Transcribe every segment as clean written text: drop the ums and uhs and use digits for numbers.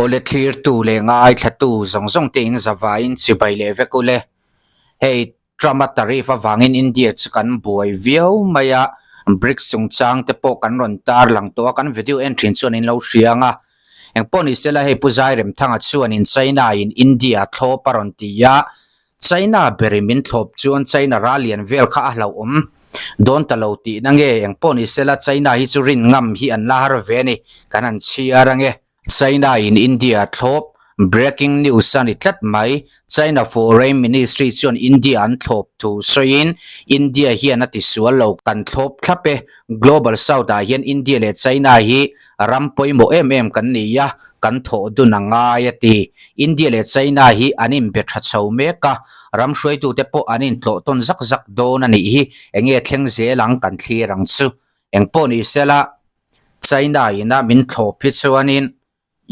Awle thlirtu leh ngaithlatu zawng zawng te in zavaiin chibai leh vek ule. Hei Trump-a tariff avangin India chu kan buai viau mai a, BRICS chungchang te pawh kan rawn tar lang tawh a, kan video en thin chuan in lo hria ang a. Engpawh ni sela hei Pu Zairemthanga chuanin China in India thlawp a rawn ti a, China beri min thlawp chuan China ral lian vel kha a hlauhawm dawn ta lo tihna nge engpawh ni sela China hi chu rin ngam hi an la har ve a ni, kan han chhiar ange. China in India thlawp, Breaking news a ni tlat mai, China Foreign Ministry chuan India an thlawp thu sawiin India hian a tisual lo kan thlawp thlap e, Global South ah hian India leh China hi ram pawimawh em em kan ni a, kan thawh dun a ngai a ti. India leh China hi an inbe tha chho mek a, ram hruaitute pawh an intlawh tawn zak zak dawn a nih hi, enge thleng zel ang kan thlir ang chu. Engpawh ni sela, China ina min thlawp hi chuanin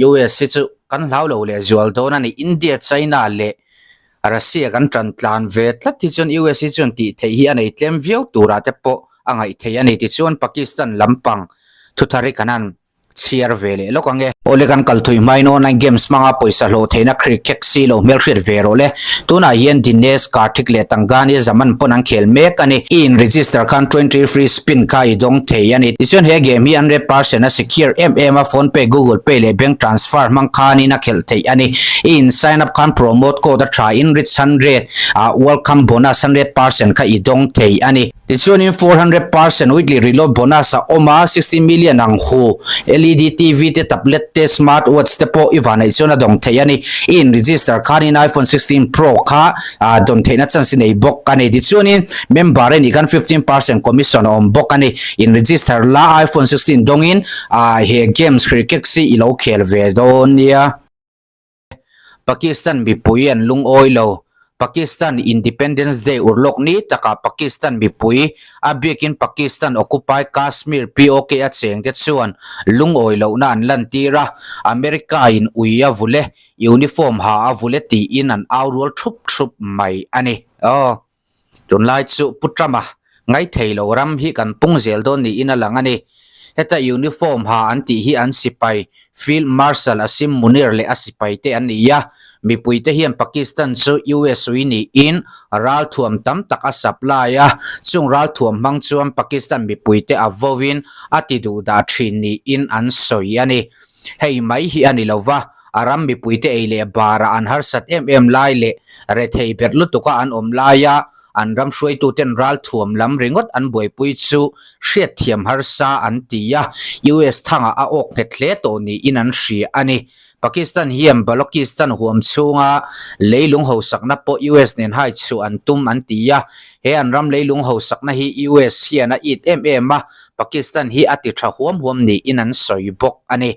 US hi chu kan hlau lo leh zual dawn a ni. India, China leh Russia kan tan tlan ve tlat hi chuan US hi chuan tih theih hi a nei tlem viau turah te pawh a ngaih theih a ni. Tichuan Pakistan lampang thuthar hi kan han chhiar ve leh lawk ang e. Awle kan kal thui hmain online games hmanga pawisa hlawh theihna cricket si lo hmelhriat ve rawh le. Tunah hian Dinesh Karthik leh Tangani Zaman pawn an khel mek a ni. I in register khan 20 free spin kha i dawng thei a ni. Tichuan he game hi 100% a secure em em a, phone pay, google pay leh bank transfer hmang khanin a khelh theih a ni. I in sign up khan promote code a tha in rich 100 ah welcome bonus 100% kha i dawng thei a ni. Tichuanin 400% weekly reload bonus a awm a, 60 million ang hu LED TV te, tablet te, smart watch te pawh i vanneih chuan a dawng thei a ni. I in register khanin iPhone 16 Pro kha dawn theihna chance i nei bawk a ni. Tichuanin member i nih khan 15% commission a awm bawk a ni. In register la iPhone 16 dawngin he games cricket hi i lo khel ve dawn nia. Pakistan mipui an lungawi lo. Pakistan Independence Day urlawk ni takah Pakistan mipui, a biakin Pakistan Occupied Kashmir, POK, a chengte chuan lungawi lohna an lantir a, America in ui a vul e, uniform ha a vul e tiin an au rual thup thup mai a ni. Aw. Tunlai chu Pu Trump-a ngaithei lo ram hi kan pung zel dawn niin a lang a ni. Heta uniform ha an tih hi an sipai Field Marshal Asim Munir leh a sipaite an ni a. Mipuite hian Pakistan chu US ui niin ralthuam tam tak a supply a, chung ralthuam hmang chuan Pakistan mipuite a vawin a ti duhdah thin niin an sawi a ni. Hei mai hi a ni lova, a ram mipuite ei leh barah an harsat em em lai leh rethei ber lutuka an awm laia an ram hruaituten ralthuam lam ringawt an buaipui chu hriatthiam harsa an ti a, US thangah a awk nghet hle tawh niin an hria a ni. Pakistan hian Balochistan huam chhunga leilung hausakna pawh US nen hai chhuah an tum an ti a, he an ram leilung hausakna hi US hian a it em em a, Pakistan hi a ti tha huam huam niin an sawi bawk a ni.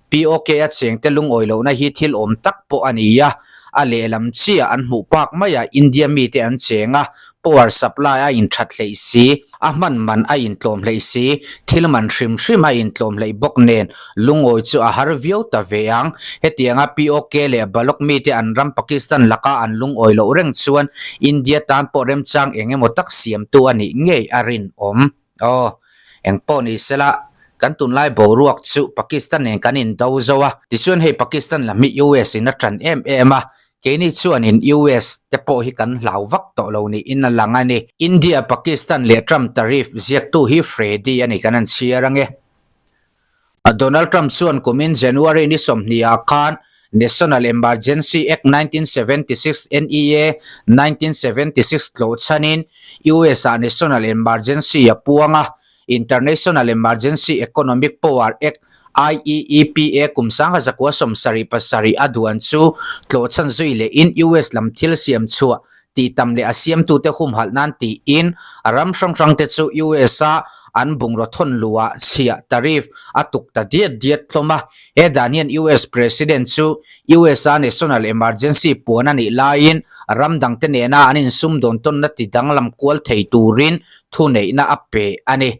POK a chengte lungawi lohna hi thil awm tak pawh a ni a, a lehlam chiah an hmuh pak maiah India mite an cheng a, power supply a inthat hleih si, a hman man a intlawm hleih si, thil man hrim hrim a intlawm hleih bawk nen lungawi chu a har viau ta ve ang. Hetianga POK leh Balok mite an ram Pakistan laka an lungawi loh reng chuan India tan pawh remchang eng emaw tak siamtu a nih ngei a rinawm. Aw, engpawh ni sela, kan tunlai boruak chu Pakistan nen kan indo zo a, tichuan hei Pakistan lam hi US in a tan em em a, keini chuanin US te pawh hi kan hlau vak tawh lo niin a lang a ni. India, Pakistan leh Trump tariff ziaktu hi Freddy a ni kan han chhiar ange. Donald Trump chuan kumin January ni 20 ah khan National Emergency Act 1976, NEA 1976, tlawh chhanin US ah National Emergency a puang a, International Emergency Economic Power Act, IEEPA, kum 1977 a duan chu tlawh chhan zui lehin US lam thil siam chhuah tih tam leh a siamtute humhalh nan tiin ram hrang hrangte chu US a an bungraw thawn luhah chhiah tariff a tuk ta diat diat hlawm a. He dan hian US President chu US a national emergency puan a nih laiin ram dangte nena an insumdawn tawnna ti danglam kual thei turin thuneihna a pe a ni.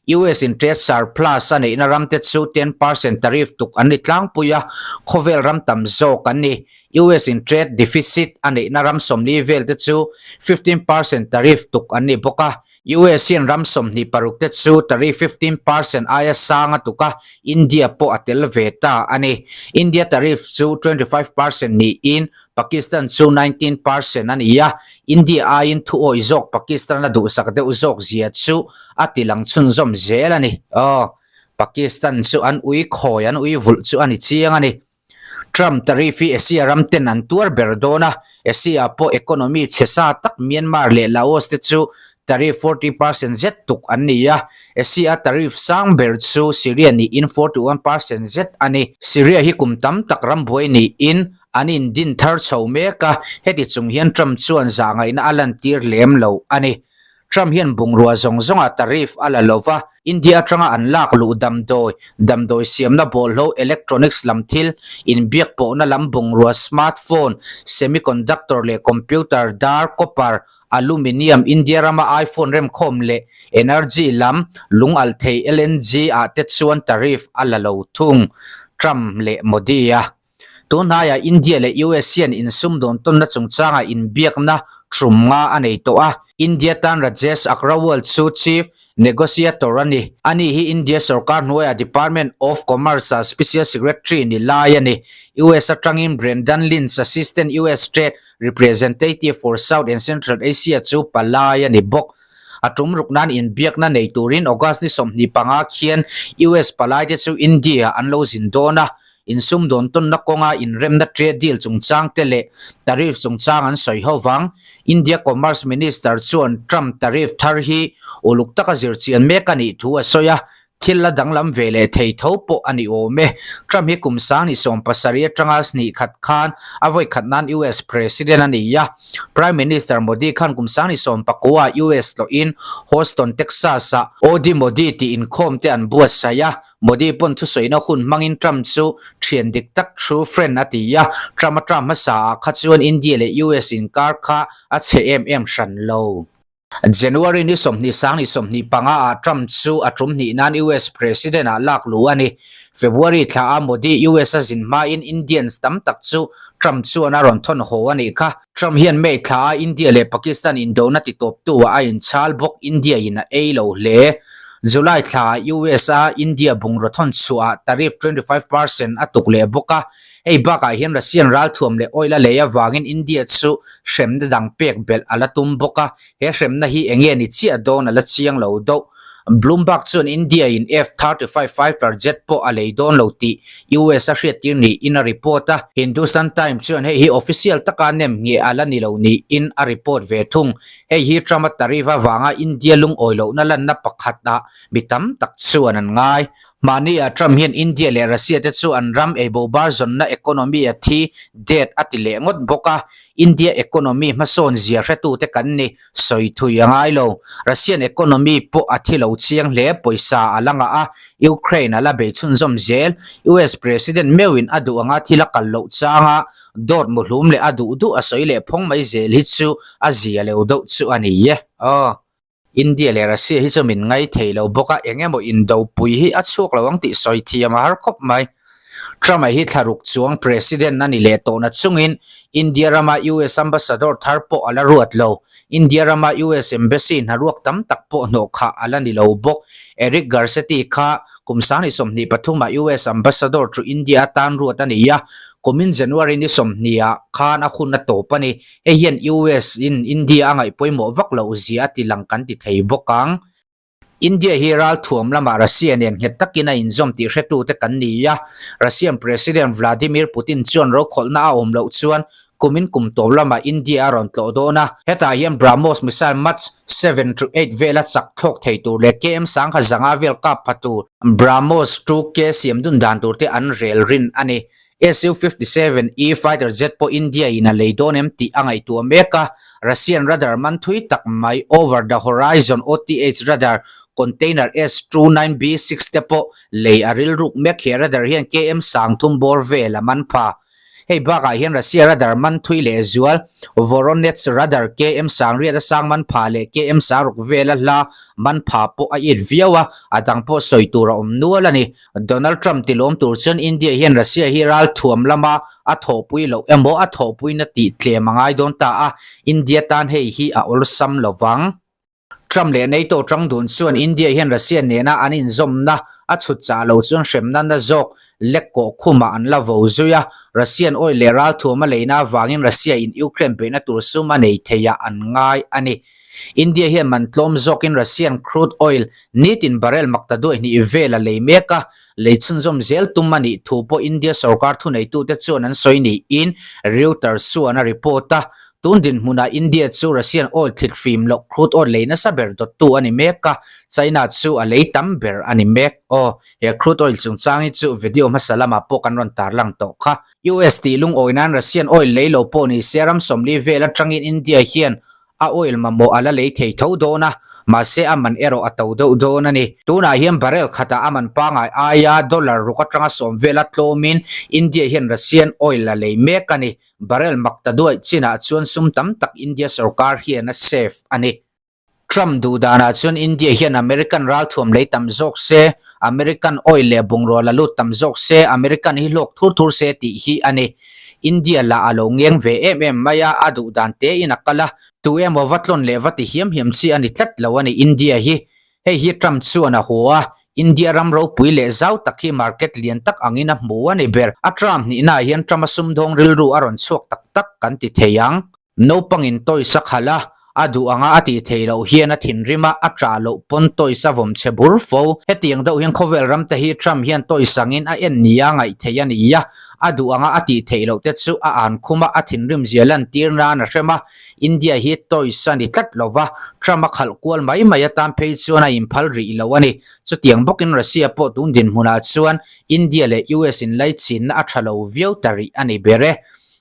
US in trade surplus a neihna ramte chu 10% tariff tuk an ni tlangpui a, khawvel ram tam zawk an ni. US in trade deficit a neihna ram 40 velte chu 15% tariff tuk an ni bawk a. US hian ram 26 te chu tariff 15% aia sang a tuk a, India pawh a tel ve ta a ni. India tariff chu 25% niin Pakistan chu 19% a ni a, India aiin thuawi zawk Pakistan a duhsak deuh zawk zia chu a tilang chhunzawm zel a ni. Aw, Pakistan chu an ui khawi an ui vulh chu a ni chiang a ni. Trump tariff hi Asia ram ten an tuar ber dawn a, Asia pawh economy chhe sa tak Myanmar leh Laos te chu tariff 40% zet tuk an ni a, Asia tariff sang ber chu Syria niin 41% zet a ni. Syria hi kum tam tak ram buai niin an indin thar chho mek a, heti chung hian Trump chuan zahngaihna a lantir lem lo a ni. Trump hian bungrua zawng zawngah tariff a la lo va, India atanga an lak luh damdawi, damdawi siamna bawlhlo, electronics lam thil, inbiak pawhna lam bungrua, smartphone, semiconductor leh computer, dar, copper, aluminium, India rama iPhone remkhawm leh energy lam, lungalthei, LNG, ah te chuan tariff a la lo thung, Trump leh Modi a. Tunhnaiah India leh US hian insumdawn tawnna chungchangah inbiakna thrum nga a nei tawh a. India tan Rajesh Agrawal chu Chief Negotiator a ni. Ani hi India sorkar hnuaiah Department of Commerce-a Special Secretary ni lai a ni. US atangin Brendan Lynch, Assistant US Trade Representative for South and Central Asia chu palai a ni bawk. A tum ruk nan inbiakna nei turin August ni 25 khian US palaite chu India an lo zin dawn a. Insumdawn tawnna kawnga inremna trade deal chungchang te leh tariff chungchang an sawi ho vang. India Commerce Minister chuan Trump tariff thar hi uluk taka zirchian mek a nih thu a sawi a, thil la danglam ve leh thei tho pawh a ni awm e. Trump hi kum sang ni 70 atanga hnih khat khan a vawi khat nan US President a ni a. Prime Minister Modi khan kum sang ni 19 ah US tlawhin Houston, Texas-ah Odi Modi tih inkhawm te an buatsaih a. Modi pawn thusawiina hun hmangin Trump chu thian dik tak true friend a ti a, Trump a term hmasa ah kha chuan India leh US inkar kha a chhe em em hran lo. January ni 20 sang ni 25 ah Trump chu a tum hnih nan US President ah lak luh a ni. February thla ah Modi US a zin hmain Indians tam tak chu Trump chuan a rawn thawn haw a nih kha. Trump hian May thla ah India leh Pakistan indona titawptu ah a inchhal bawk, India in a ei lo hle. July thla US a India bungraw thawn chhuah ah tariff 25% a tuk leh bawk a, hei bakah hian Russian ralthuam leh oil a lei avangin India chu hremna dang pek belh a la tum bawk a, he hremna hi enge ni chiah dawn a la chiang lo deuh. Bloomberg chuan India in F-35 fighter jet pawh a lei dawn lo tih US a hriattir niin a report a, Hindustan Times chuan hei hi official taka nem nge a la ni lo niin a report ve thung. Hei hi Trump-a tariff avanga India lungawi lohna lanna pakhatah mi tam tak chuan an ngai. Mahnia Trump hian India leh Russia te chu an ram eibo bar zawnna economy a thi det a ti leh ngawt bawk a. India economy hmasawn zia hretute kan ni sawi thui a ngai lo. Russian economy pawh a thi lo chiang hle, pawisa a la ngah a, Ukraine a la bei chhunzawm zel. US President meuhin a duh anga thil a kal loh changa Dawt muhlum leh a duh duh a sawi leh phawng mai zel hi chu a zia lo deuh chu a ni e. Aw. India leh Russia hi chu min ngai thei lo bawk a, eng emaw indopui hi a chhuak lo ang tih sawi thiam a har khawp mai. Trump-a hi thlaruk chuang President a ni leh tawhna chungin India rama US Ambassador thar pawh a la ruat lo. India rama US Embassy hnaruak tam tak pawh hnawh khah a la ni lo bawk. Eric Garcetti kha Kum 2023 ah US Ambassador chu India atan ruat a ni a, kumin January ni 20 ah khan a hun a tawp a ni. Hei hian US in India a ngaih pawimawh vak loh zia a ti lang kan ti thei bawk ang. India hi ralthuam lamah Russia nen nghet takin a inzawm tih hretute kan ni a, Russian President Vladimir Putin chuan rokhawlhna a awm loh chuan Kumin kum tawp lamah India a rawn tlawh dawn a, hetah hian BrahMos missile Mach 7 to 8 vela chak thlawk thei tur leh KM sangha zanga vel kap pha tur BrahMos 2K siam dun dan tur te an rel rin a ni. Su-57E fighter jet pawh India in a lei dawn em tih a ngaihtuah mek a, Russian radar man thui tak mai Over the Horizon, OTH, radar container S-29B6 te pawh lei a rilruk mek. He radar hian KM 30 bawr vel a man pha. Hei bakah hian Russia radar man thui leh zual, Voronezh radar KM sangriat a sang man pha leh KM sangruk vela hla man pha pawh a it viau a, a dang pawh sawi tur a awm nual a ni. Donald Trump tilawm tur chuan India hian Russia hi ralthuam lama a thawhpui loh emaw a thawhpuina tih tlem a ngai dawn ta a, India tan hei hi a awlsam lovang. Trump leh NATO tang dun chuan India hian Russia nena an inzawmna a chhut chah lo chuan hremna na zawk lek kawh khumah an la vo zui a, Russian oil leh ralthuam a leina avangin Russia in Ukraine beihna tur sum a nei theiah an ngai a ni. India hian man tlawm zawkin Russian crude oil nitin barrel makta duai hnih vel a lei mek a, lei chhunzawm zel tum a nih thu pawh India sorkar thuneitute chuan an sawi niin Reuters chuan a report a. Tun dinhmunah India chu Russian oil thlit fim loh crude oil lei nasa ber dawttu a ni mek a, China chu a lei tam ber a ni mek. Aw, he crude oil chungchang hi chu video hmasa lamah pawh kan rawn tarlang tawh kha. US tih lungawi nan Russian oil lei lo pawh ni se ram 40 vel atangin India hian a oil mamawh a la lei thei tho dawn a, mahse a man erawh a to deuh dawn a ni. Tunah hian barrel khatah a man pangai aia dollar ruk atanga 10 vela tlawmin India hian Russian oil a lei mek a ni. Barrel mak ta duaih chinah chuan sum tam tak India sorkar hian a save a ni. Trump duh danah chuan India hian American ralthuam lei tam zawk se, American oil leh bungrua la lut tam zawk se, American hi hlawk thur thur se tih hi a ni. India lah a lo ngeng ve em em mai a, a duh dan tein a kal a, tu emaw va tlawn leh va ti hiam hiam chi a ni tlat lo a ni India hi. Hei hi Trump chuan a haw a, India ram ropui leh zau tak hi market lian tak angin a hmu a ni ber. A Trump hnihnaah hian Trump-a sumdawng rilru a rawn chhuak tak tak kan ti thei ang. Naupangin toys a khalh a, a duh anga a tih theih loh hian a thinrim a, a ṭah loh pawn toys a vawm chhe bur fo. Hetiang deuh hian khawvel ram te hi Trump hian toys angin a en nia ngaih theih a ni a, a duh anga a tih theih loh te chu a an khum a, a thinrim zia lantir nan a hrem a. India hi toys a ni tlat lo va, Trump a khalh kual mai mai atan phei chuan a inphal rih lo a ni. Chutiang bawkin Russia pawh tun dinhmunah chuan India leh US inlaichinna a tha lo viau ta rih a ni ber e.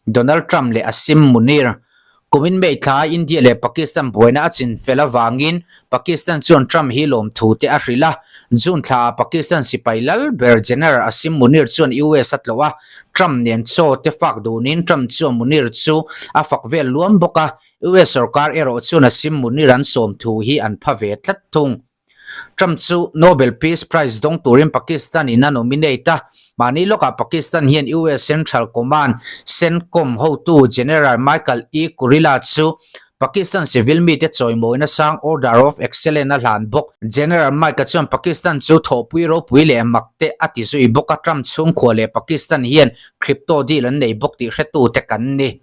Donald Trump leh Asim Munir. Kumin May thla India leh Pakistan buaina a chin fel avangin Pakistan chuan Trump hi lawmthu te a hrilh a. June thlaah Pakistan sipai lal ber General Asim Munir chuan US a tlawh a, Trump nen chaw te fak dunin Trump chuan Munir chu a fak vel luam bawk a, US sorkar erawh chuan Asim Munir an sawm thu hi an pha ve tlat thung. Trump chu Nobel Peace Prize dawng turin Pakistan in a nominate a, mahni lawkah Pakistan hian US Central Command, CENTCOM, hotu General Michael E. Kurilla chu Pakistan civil mite chawimawina sang Order of Excellence a hlan bawk. General Mike-a chuan Pakistan chu thawhpui ropui leh mak te a ti zui bawk a, Trump chhungkhua leh Pakistan hian crypto deal an nei bawk tih hretute kan ni.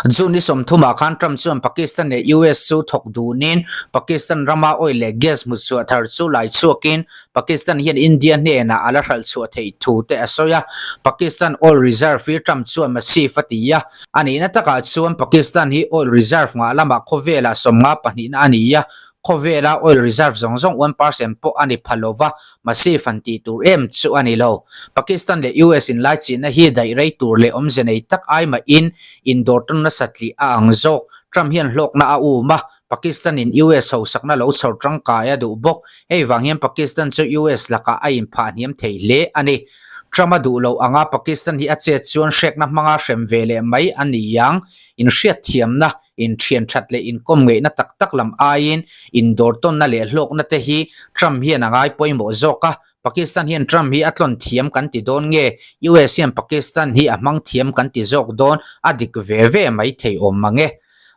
June ni 30 ah khan Trump chuan Pakistan leh US chu thawk dunin Pakistan rama oil leh gas hmu chhuah thar chu lai chhuakin Pakistan hian India hnenah a la hralh chhuah theih thu te a sawi a. Pakistan oil reserve hi Trump chuan massive a ti a. A nihna takah chuan Pakistan hi oil reserve ngah lamah khawvelah 52na a ni a, khawvela oil reserve zawng zawng 1% pawh a ni pha lova, Massive han tih tur em chu a ni lo. Pakistan leh US inlaichihna hi daih rei tur leh awmze nei tak ai mahin indawr tawn nasa tlih a ang zawk. Trump hian hlawkna a um a, Pakistan in US hausakna lo chhawr tangkai a duh bawk. Hei vang hian Pakistan chu US lakah a inphah hniam thei hle a ni. Trump a duh loh anga Pakistan hi a chet chuan hrekna hmanga hrem ve leh mai a ni ang. Inhriatthiamna Inthian that leh inkawm ngeihna tak tak lam aiin indawr tawnna leh hlawkna te hi Trump hian a ngai pawimawh zawk a. Pakistan hian Trump hi a tlawn thiam kan ti dawn nge US hian Pakistan hi a hmang thiam kan ti zawk dawn a dik ve ve mai thei awm mang e.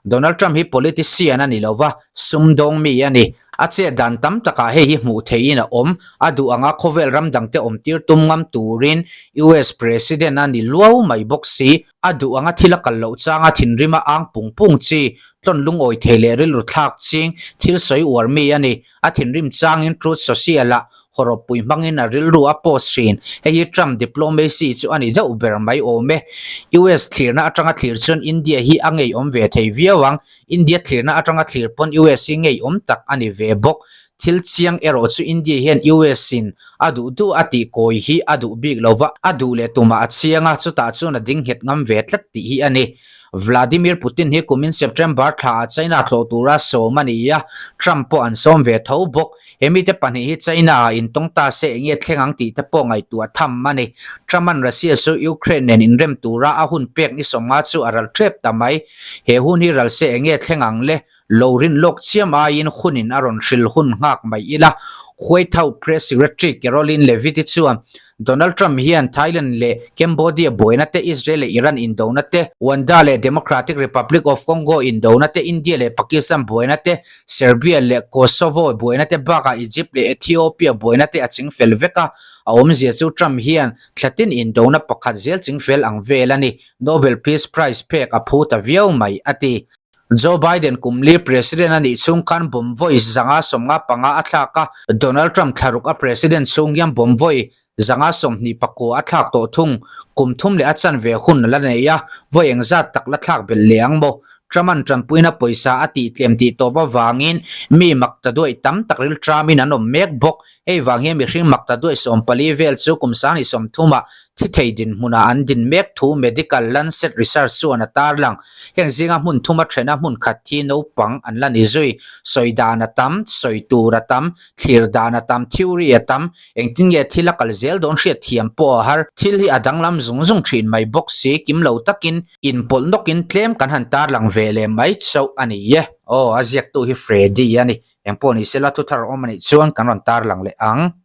Donald Trump hi politician a ni lo va, sumdawng mi a ni. A chet dan tam takah hei hi hmuh theihin a awm. A duh anga khawvel ram dangte awmtir tum ngam turin US President a ni luau mai bawk si. A duh anga thil a kal loh changa thinrim a ang pung pung chi, tlawn lungawi thei leh rilru thlak ching, thil sawi uar mi a ni. A thinrim changin Truth Social-ah hawrawppui hmangin a rilru a post thin. Hei hi Trump diplomacy chu a ni deuh ber mai awm e. US thlirna atanga thlir chuan India hi a ngeiawm ve thei viau ang. India thlirna atanga thlir pawn US hi ngeiawm tak a ni ve bawk. Thil chiang erawh chu India hian US in a duh duh a tih kawi hi a duh bik lo va, a duh leh tumah a chiang a, chutah chuan a ding nghet ngam ve tlat tih hi a ni. Vladimir Putin hi kumin September thlaah China tlawh tura sawm a ni a, Trump pawh an sawm ve tho bawk. He mite pahnih hi China-ah intawng ta se enge thleng ang tih te pawh ngaihtuah tham a ni. Trump-a'n Russia chu Ukraine nen inrem tura a hun pek ni 50 chu a ral tep ta mai. He hun hi ral se enge thleng ang le? Lo rin lawk chiam aiin hunin a rawn hril hun nghak mai ila. White House Press Secretary Karoline Leavitt-i chuan Donald Trump hian Thailand leh Cambodia buaina te, Israel leh Iran indona te, Rwanda leh Democratic Republic of Congo indona te, India leh Pakistan buaina te, Serbia leh Kosovo buaina te bakah Egypt leh Ethiopia buaina te a chingfel vek a. A awmzia chu Trump hian thlatin indona pakhat zel chingfel ang vel a ni. Nobel Peace Prize pek a phu ta viau mai, a ti. Joe Biden kum li President a nih chhung khan bomb vawi 155 a thlak a, Donald Trump thlaruk a President chhung hian bomb vawi 129 a thlak tawh thung. Kum thum leh a chanve hun a la nei a, vawi engzat tak la thlak belh leh ang maw? Trump-a'n tanpuina pawisa a tihtlem tih tawp avangin mi mak ta duaih tam tak ril tramin an awm mek bawk. Hei vang hian mihring mak ta duaih 14 vel chu kum 2030 ah thi thei dinhmunah an din mek thu Medical Lancet Research chuan a tarlang. Heng zinga hmun thuma thena hmun khat thi naupang an la ni zui. Sawi dan a tam, sawi tur a tam, thlir dan a tam, theory a tam, engtin nge thil a kal zel dawn hriat thiam pawh a har. Thil hi a danglam zung zung thin mai bawk si, kim lo takin inpawlh nawkin tlem kan han tarlang ve leh mai chauh a ni e. Aw, a ziaktu hi Freddy a ni. Engpawh ni sela thuthar awm a nih chuan kan rawn tarlang leh ang.